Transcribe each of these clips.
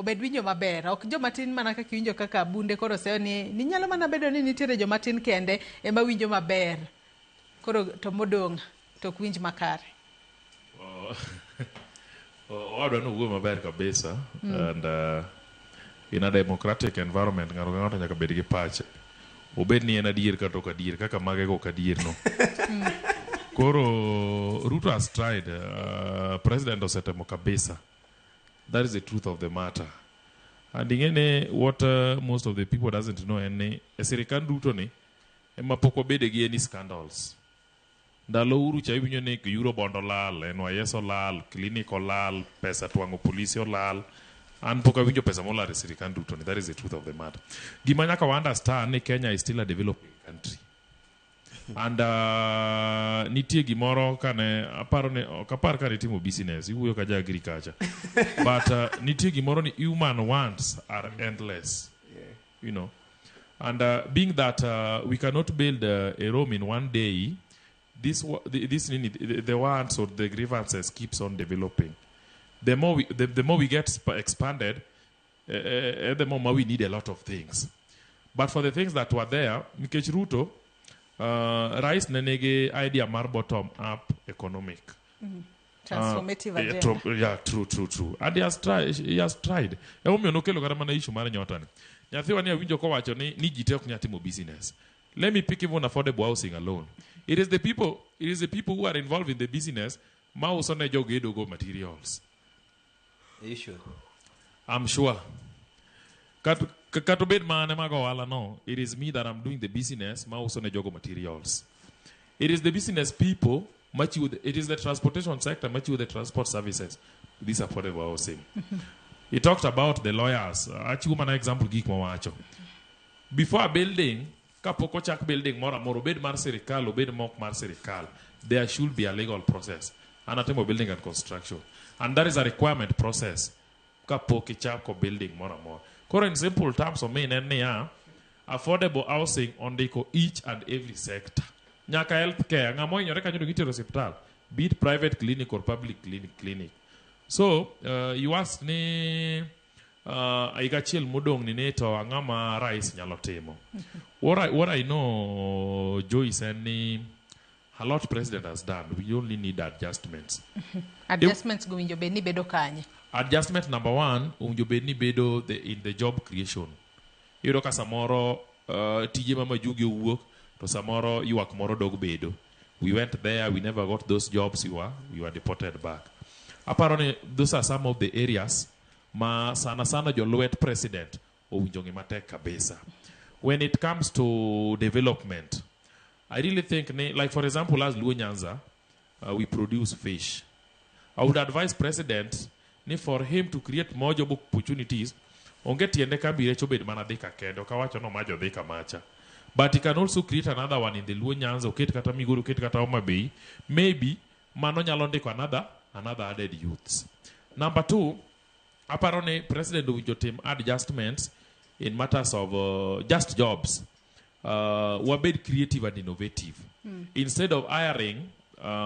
Obed winjo maber. Ok joma tin mana kaka iwinjo kaka bunde koro seyo ni nyalo mana bedo ni nitiere joma tin kende ema winjo maber. Koro to modong' to ok winj makare. Owadwa nowuoyo maber kabisa and in a democratic environment ng'ato ka ng'ato nyaka bed gi pache. Obed ni en adier kata ok adier kaka mage go ok adier no. Koro Ruto has tried, president osetemo kabisa. That is the truth of the matter. And ing'e what most of the people doesn't know en ni e sirikand Ruto ni ema pok wabede gi any scandals. Ndalo Uhuru cha iwinjo ni Eurobond olal, NYS olal, clinic olal, pesa twang'o polisi olal. An pok awinjo pesa molal e sirikand Ruto ni. That is the truth of the matter. Gima nyaka wa understand ni Kenya is still a developing country. And nitie gimoro kane aparo ni ok apar kane itimo business iwuoyo ka ja agriculture but nitie gimoro ni human wants are endless and being that we cannot build a Rome in one day, this this nini, the wants or the grievances keeps on developing. The more we get expanded, the more we need a lot of things. But for the things that were there, nikech Ruto, Rais ne nigi idea mar bottom up economic transformative agenda. True, yeah, true. And he has tried. He has tried. Emomiyo nokelo kata mana issue mar nyota ni. Nyathiwa ni awinjo kowacho ni ji te ok nyal timo business. Let me pick even affordable housing alone. It is the people who are involved in the business ma uso ne jogedo go materials. Are you sure? I'm sure. Kata obed mane mag ohala no, it is me that I'm doing the business ma uso ne jogo materials. It is the business people machiwo it is the transportation sector machiwo the transport services. This affordable housing. He talked about the lawyers. Achiwo mana example gik mowacho. Before a building, kapok ochak building moro amora, obed mar sirikal, obed mok mar sirikal, there should be a legal process. An atimo building and construction. And that is a requirement process kapok ichako building moro amora. Koro in simple terms omin en niya, affordable housing ondiko each and every sector. Nyaka healthcare, ng'ama ohinyore kanyo to gitero osiptal, be it private clinic or public clinic. So, you asked ni higa achiel modong' ni to ang'o ma rais nyalo timo. What I know, Joyce, en ni a lot president has done. We only need adjustments. Adjustments go winjo bed ni bedo kanye? Adjustment number one, owinjo bed ni bedo in the job creation. Iyudo ka samoro tije ma majugi owuok, to samoro ywak moro dog bedo. We went there, we never got those jobs, we were deported back. Aparo ni those are some of the areas ma sana sana jolwet president owinjo ng'i matek kabisa. When it comes to development, I really think, ni, like for example, as Luo Nyanza, we produce fish. I would advise president ni for him to create more job opportunities, onge tiende kambi rech obed mana Thika kende, ok awacho no ma jo Thika macha. But he can also create another one in the Luo Nyanza, oket kata Migori, oket kata Homa Bay. Maybe mano nyalo ndiko another added youths. Number two, aparo ni president owinjo tim adjustments in matters of just jobs. Wabed creative and innovative. Instead of hiring,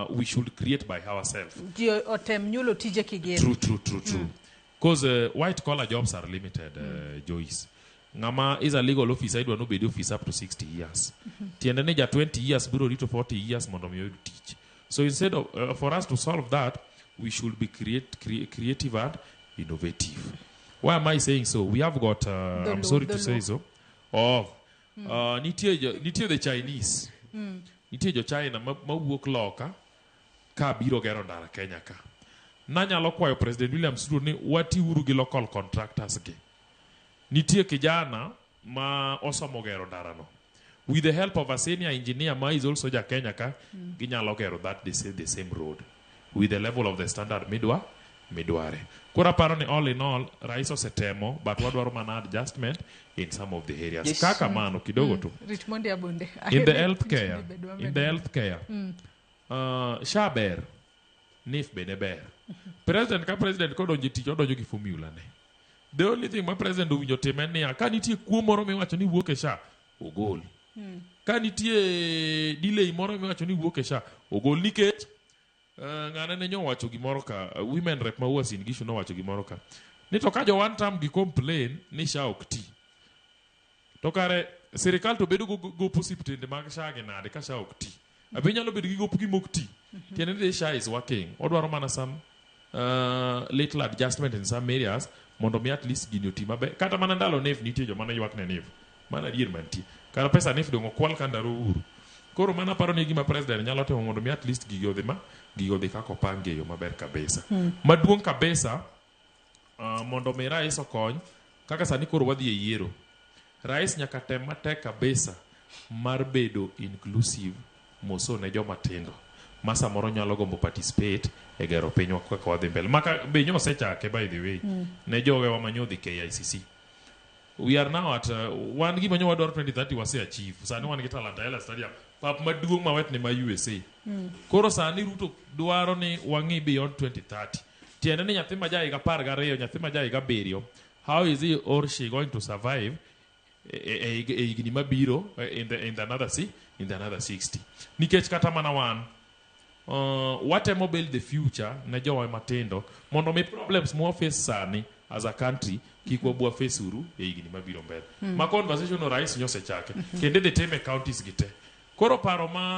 we should create by ourselves. Ji otem nyuolo tije kigin. True. Because white collar jobs are limited, Joyce. Ng'ama is a legal officer idwa nobed office up to 60 years. Tiende ni ja 20 years biro rito 40 years mondo mi oyud tich. So instead of for us to solve that, we should be creative and innovative. Why am I saying so? We have got, I'm Dholuo, sorry to say Dholuo. so. Oh, nitie the Chinese. Nitie jo China ma wuok loka ka biro gero ndara Kenya ka. Nanyalo kwayo President William Ruto ni watiuru gi local contractors gi. Nitie kijana ma osomo gero ndara no. With the help of a senior engineer ma is also ja Kenya ka, ginyalo gero that the same road with the level of the standard midware. Koro aparo ni all in all, rais osetemo, but wadwaro mana adjustment in some of the areas. Kaka mano kidogo tu. Rit mondi abunde. In the healthcare, Bedo in the healthcare, SHA ber, NHIF bende ber. President ka president kodonjo e tich odonjo gi formula ne. The only thing ma president owinjo tim en niya, ka nitie kuo moro miwacho ni wuok e SHA, ogol. Ka nitie delay moro miwacho ni wuok e SHA, ogol nikech ng'ane ne nyowacho gimoro ka, women rep ma Uasin Gishu nowacho gimoro ka. Ni to ka jo one term gi complain ni SHA ok ti. To kare sirikal to bedo go gop osiptende mag SHA gi nade ka SHA ok ti. Abe nyalo bedo gi gop gima ok ti. Tiende ni SHA is working. Odwaro mana some little adjustment in some areas mondo mi at least gini oti maber. Kata mana ndalo NEF nitie joma ne ywak ne NEF. Mano adier mantie. Kara pesa NEF dong' okwal ka ndalo Uhuru. Koro mano aparo ni e gima president nyalo timo mondo mi at least gigi odhi ma gigo odhi kaka opangi e yo maber kabisa. Maduong' kabisa mondo mi rais okony kaka sani koro wadhi e yiero. Rais nyaka tem matek kabisa mar bedo inclusive moso ne joma tindo ma samoro nyalo gombo participate e gero pinywa kaka wadhi mbele. Maka be nyo osechake by the way ne jogewa ma nyodhi KICC. We are now at wan gima nyo wadwaro 2030 wase achieve. Sani wan gi Talanta Hela Stadium, pap maduong' mawet ne ma USA. Koro sani Ruto dwaro ni wang'i beyond 2030. Tiende ni nyathi ma ja higa 12, nyathi ma ja higa 7, how is he or she going to survive e higni mabiro in the another 60 nikech kata mana wan watemo build the future ne jowa matindo mondo mi problems mwa face sani as a country kik wabwa face uru e higni mabiro mbele. Ma conversation no rais nyosechake kendo idhi time e counties gi te. Koro paro ma